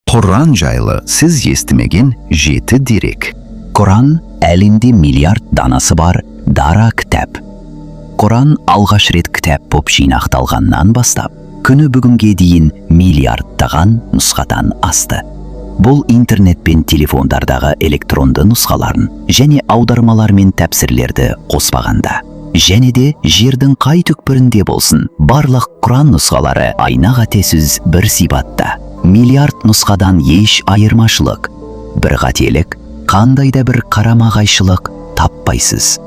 Құран жайлы сіз естімеген жеті дерек. Құран әлемде миллиард данасы бар дара кітап. Құран алғаш рет кітап боп жинақталғаннан бастап, күні бүгінге дейін миллиардтаған нұсқадан асты. Бұл интернет пен телефондардағы электронды нұсқаларын және аудармалар мен тәпсірлерді қоспағанда. Және де жердің қай түкпірінде болсын, барлық Құран нұсқалары айна қатесіз бір сипатта. Миллиард нұсқадан еш айырмашылық, бір қателік, қандай да бір қарама-қайшылық таппайсыз.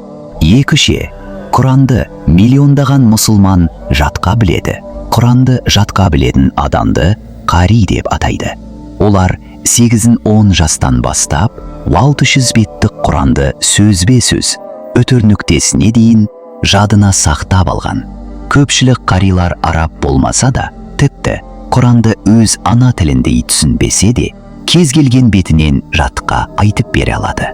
Екінші, Құранды миллиондаған мұсылман жатқа біледі. Құранды жатқа білетін адамды қари деп атайды. Олар 8-10 жастан бастап 600 беттік Құранды сөзбе-сөз, үтір нүктесіне дейін жадына сақтап алған. Көпшілік қарилар араб болмаса да, тіпті Құранды өз ана тіліндей түсінбесе де, кез келген бетінен жатқа айтып бере алады.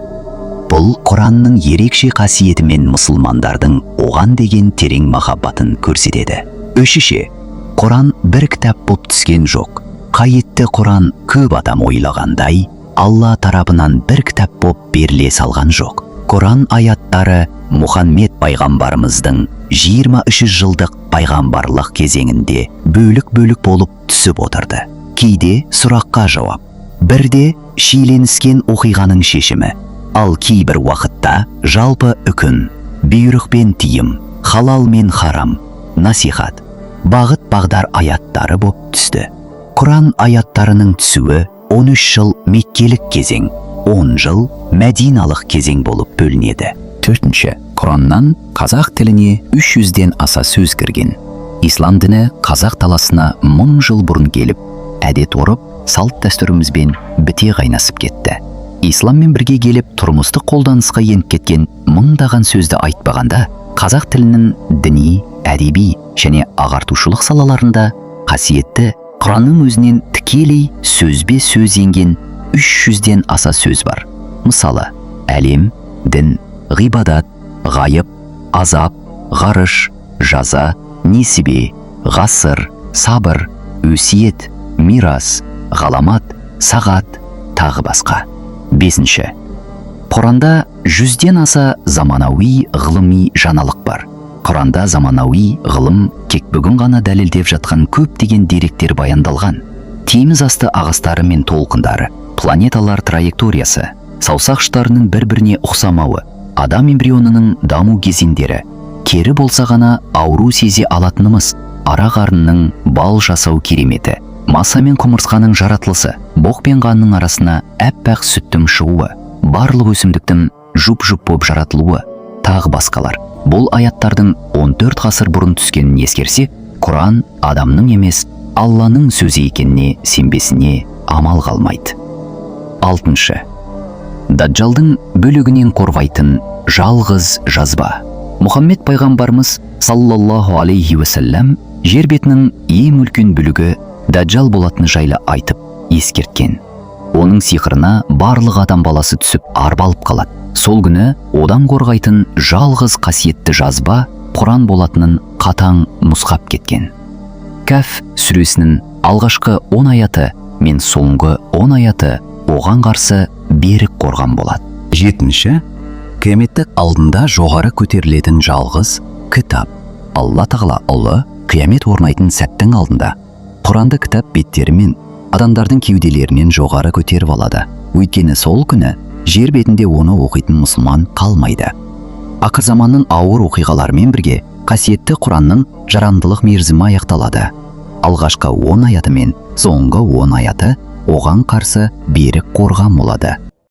Бұл Құранның ерекше қасиеті мен мұсылмандардың оған деген терең махаббатын көрсетеді. Үшінші, Құран бір кітап боп түскен жоқ. Қасиетті Құран көп адам ойлағандай, Алла тарапынан бір кітап боп беріле салған жоқ. Құран аяттары Мұхаммед пайғамбарымыздың 23 жылдық пайғамбарлық кезеңінде бөлік-бөлік болып түсіп отырды. Кейде сұраққа жауап, бірде шиеленіскен оқиғаның шешімі, ал кейбір уақытта жалпы үкім, бұйрық пен тыйым, халал мен харам, насихат, бағыт бағдар аяттары боп түсті. Құран аяттарының түсуі 13 жыл меккелік кезең, 10 жыл мәдиналық кезең болып бөлінеді. Төртінші, Құраннан қазақ тіліне 300-ден аса сөз кірген. Ислам діні қазақ даласына 1000 жыл бұрын келіп, әдет ғұрып, салт дәстүрімізбен біте қайнасып кетті. Исламмен бірге келіп тұрмыстық қолданысқа еніп кеткен мыңдаған сөзді айтпағанда, қазақ тілінің діни, әдеби және ағартушылық салаларында қасиетті Құранның өзінен тікелей сөзбе сөз енген 300-ден аса сөз бар. Мысалы, әлем, дін, ғибадат, ғайып, азап, ғарыш, жаза, несібе, ғасыр, сабыр, өсиет, мирас, ғаламат, сағат, тағы басқа. Бесінші, Құранда 100-ден аса заманауи ғылыми жаңалық бар. Құранда заманауи ғылым тек бүгін ғана дәлелдеп жатқан көптеген деректер баяндалған. Теңіз асты ағыстары мен толқындары, планеталар траекториясы, саусақ ұштарының бір-біріне ұқсамауы, адам эмбрионының даму кезеңдері, кері болса ғана ауру сезе алатынымыз, ара қарынның бал жасау кереметі, маса мен құмырсқаның жаратылысы, боқ пен қанның арасына әппақ сүттің шығуы, барлық өсімдіктің жұп-жұп боп жаратылуы, тағы басқалар. Бұл аяттардың 14 ғасыр бұрын түскенін ескерсе, Құран адамның емес, Алланың сөзі екеніне сенбесіне амал қалмайды. Алтыншы, Даджалдың бүлігінен қорғайтын жалғыз жазба. Мұхаммед пайғамбарымыз саллаллаху алейхи уассалам жер бетінің ең үлкен бүлігі Даджал болатыны жайлы айтып ескерткен. Оның сиқырына барлық адам баласы түсіп арбалып қалады. Сол күні одан қорғайтын жалғыз қасиетті жазба Құран болатынын қатаң нұсқап кеткен. Кәф сүресінің алғашқы 10 аяты мен соңғы 10 аяты оған қарсы берік қорған болады. Жетінші, қияметтік алдында жоғары көтерілетін жалғыз кітап. Алла Тағала ұлы қиямет орнайтын сәттің алдында Құранды кітап беттері мен адамдардың кеуделерінен жоғары көтеріп алады. Өйткені сол күні жер бетінде оны оқитын мұсылман қалмайды. Ақыр заманның ауыр оқиғаларымен бірге қасиетті Құранның жарамдылық мерзімі аяқталады. Алғашқы 10 аяты мен соңғы 10 аяты оған қарсы берік қорған болады.